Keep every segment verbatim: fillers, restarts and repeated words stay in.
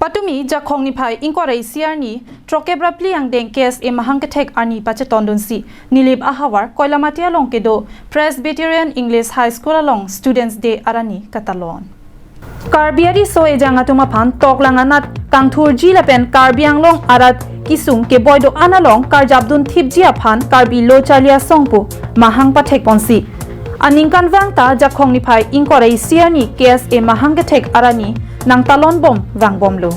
Patumi Jakhong niphai ingkoi ra isi arni throkkep ra phli angdeng K S A mahang kethek arni pachetondunsi Nilip ahavar Koilamati along kedo Presbyterian English High School along Students Day arni katalon. Karbi ariso ejang atum aphan toklang anat kangthurji lapen Karbi Anglong arat kesung keboi do-an along karjapdun thipji aphan Karbi Lo Charli Asong pu mahang pathekponsi aningkanvang ta Jakhong niphai ingkoi ra isi arni K S A mahang kethek arni nangtalonbom vangbomlo.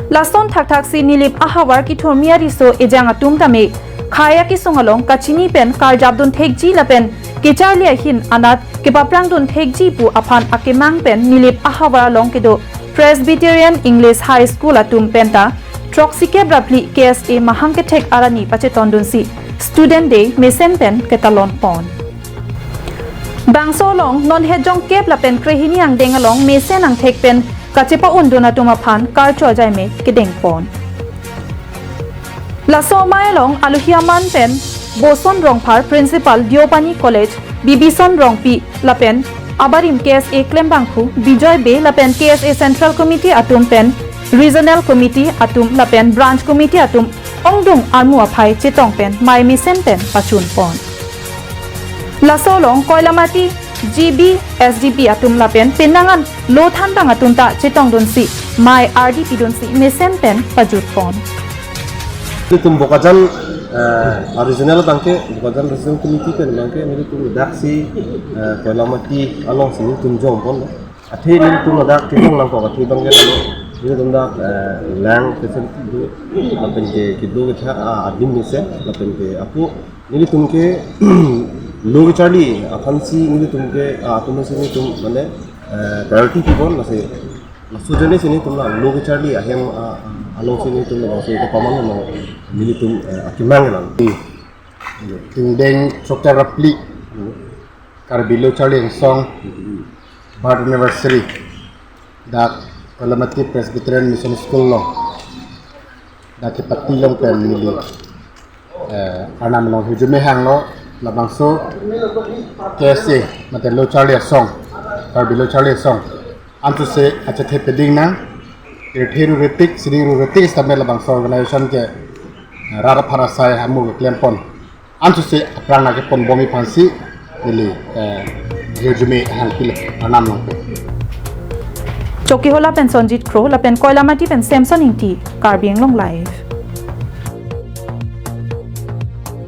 Lason thakthaksi Nilip ahavar kethurmi ariso ejang atum tame khei akesung along kachini pen karjapdun thekji lapen kecharli ahin anat kepaprangdun thekji pu aphan akemang pen Nilip ahavar along kedo Presbyterian English High School atum penta throksikep ra phli K S A mahang kethek arni pachetondunsi Student Day mesen pen ketalonpon. Bangso along non het jongkep lapen krehini angdeng along mesen angthek pen kachepa-undun atum aphan karcho ajaime kedengpon. Laso amei along alohi aman pen Boson Rongphar, Principal Deopani College, Bibison Rongpi lapen abarim K S A klembangphu Bijoy Bey lapen K S A Central Committee atum pen Regional Committee atum lapen Branch Committee atum ongdung armu aphai chetong pen mei mesen pen pachunpon. Laso along Koilamati G B S D P atum lapen penang an lo thanbang atum ta chetongdunsi mei ardi pidunsi mesen pen pajutpon. Nelitum Bokajan, eh, Regional abangke, Bokajan Regional Committee pen abangke nelitum daksi, eh, Koilamati alongsi nelitum jongpon. Athe nelitum ladak kejong nangkok athe abangke nelitum dak, eh, lang facility do, lapen ke kedo ketha, ah, adim mesen, lapen ke apo nelitum ke lo kecharli aphansi nelitum ke, ah, atum si nelitum mane, eh, priority pipon, lasi laso ajoinesi nelitum la lo kecharli ahem, ah, alongsi nelitum labangso kepaman lo nelitum, eh, akemang lang. Ingdeng throkkep ra phli Karbi Lo Charli Asong birth anniversary dak Koilamati Presbyterian Mission School along dak kepati long pen neli, eh, arnam along hirjume hanglo. Labangso K S A mate Lo Charli Asong, Karbi Lo Charli Asong anchotsi achethe peding nang, pirthe rure tik, sining rure tik sitame labangso organization ke, eh, rat aphan asai amu keklempon anchotsi aphrang nangkeponbomji aphansi neli, eh, hirjume hangpilo arnam along. Chokihola pen Sonjit Kro lapen Koilamati pen Samson Ingti, Karbi Anglong Live.